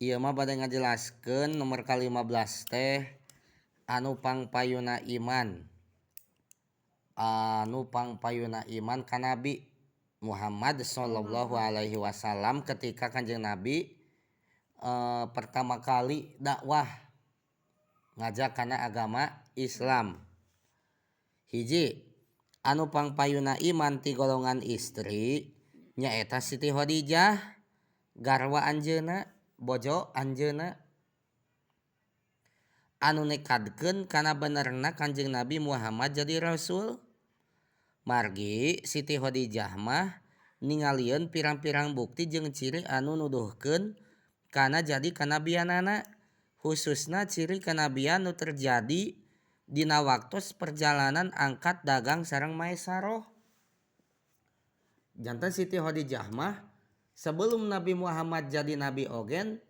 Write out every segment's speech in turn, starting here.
Ieu mah bade ngajelaskeun nomor ka-15 teh anu pangpayuna iman. Anu pangpayuna iman ka Nabi Muhammad sallallahu alaihi wasallam ketika Kanjeng Nabi pertama kali dakwah ngajak kana agama Islam. Hiji, anu pangpayuna iman ti golongan istri nyaeta Siti Khadijah garwa anjeunna, bojo anjeunna, anu nekadkeun kana benerna Kanjeng Nabi Muhammad jadi rasul. Margi Siti Khadijah mah ningalieun pirang-pirang bukti jeung ciri anu nuduhkeun kana jadi kanabianana, khususna ciri kanabian nu terjadi dina waktos perjalanan angkat dagang sareng Maesaroh. Janten Siti Khadijah mah sebelum Nabi Muhammad jadi nabi ogen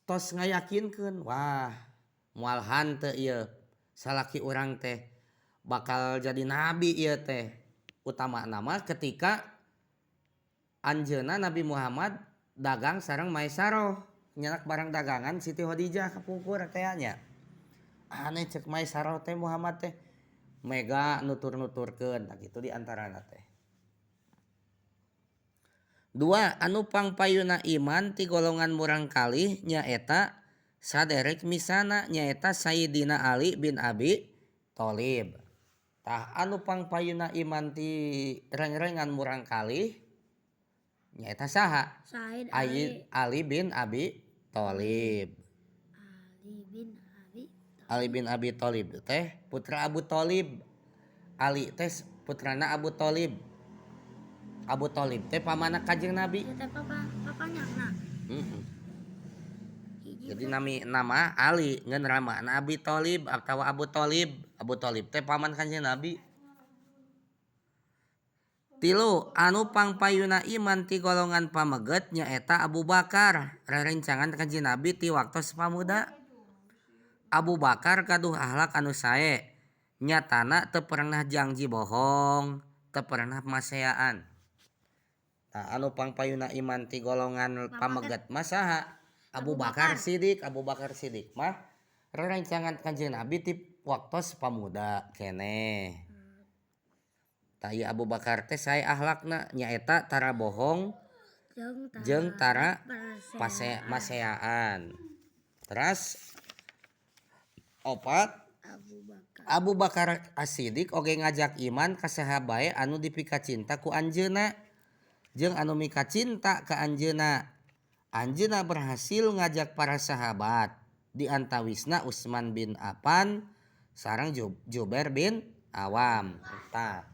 tos ngayakinkeun, wah moal hanteu ieu salaki urang teh bakal jadi nabi ieu teh. Utamana mah ketika anjeunna Nabi Muhammad dagang sareng Maesaroh, nyerak barang dagangan Siti Khadijah kapungkur teh nya. Aneh cek Maesaroh teh Muhammad teh mega nutur-nuturkeun, tah kitu di antarana teh. Dua, anu pangpayuna iman ti golongan murangkalih nyaeta saderek misana nyaeta Sayyidina Ali bin Abi Thalib. Tah anu pangpayuna iman ti rengrengan murangkalih nyaeta saha? Said Ali. Ali bin Abi Thalib. Ali bin Abi Thalib. Ali bin Abi Thalib teh putra Abu Thalib. Ali teh putrana Abu Thalib. Abu Thalib teh pamana Kanjeng Nabi. Ieu teh papanya na. Hiji Jadi teh. Nami nama Ali ngan ramana Abi Thalib atawa Abu Thalib. Abu Thalib teh paman Kanjeng Nabi. Tilu, anu pangpayuna iman ti golongan pameget nyaeta Abu Bakar, rerencangan Kanjeng Nabi ti waktos pamuda. Abu Bakar gaduh akhlak anu sae, nyatana teu pernah jangji bohong, teu pernah maseaan. Tah anu pangpayuna iman ti golongan pameget mah saha? Abu Abu Bakar Bakar. Siddiq. Abu Bakar Siddiq mah rerencangan Kanjeng Nabi ti waktos pamuda keneh. Tah ieu Abu Bakar teh sae akhlakna, nyaeta tara bohong jeung jeung tara paseaan. maseaan. Teras opat, Abu Bakar. Abu Bakar As-Siddiq oge ngajak iman ka saha bae anu dipikacinta ku anjeunna jeung anu mikacinta ka anjeunna. Anjeunna berhasil ngajak para sahabat di antawisna Utsman bin Affan sareng Jubair bin Awam. Tah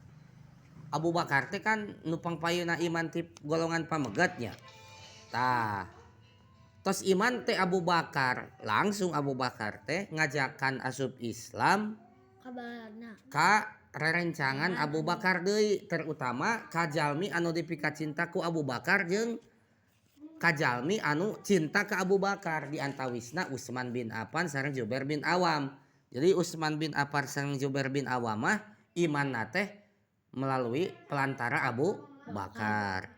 Abu Bakar teh kan nu pangpayuna iman ti golongan pamegetnya. Tah tos iman teh Abu Bakar, langsung Abu Bakar teh ngajakan asup Islam Kabarna. ka rerencangan Abu Bakar deui, terutama ka jalmi anu dipikacinta ku Abu Bakar jeung ka jalmi anu cinta ka Abu Bakar, di antawisna Utsman bin Affan sareng Jubair bin Awam. Jadi Utsman bin Affan sareng Jubair bin Awam mah imanna teh melalui pelantara Abu Bakar.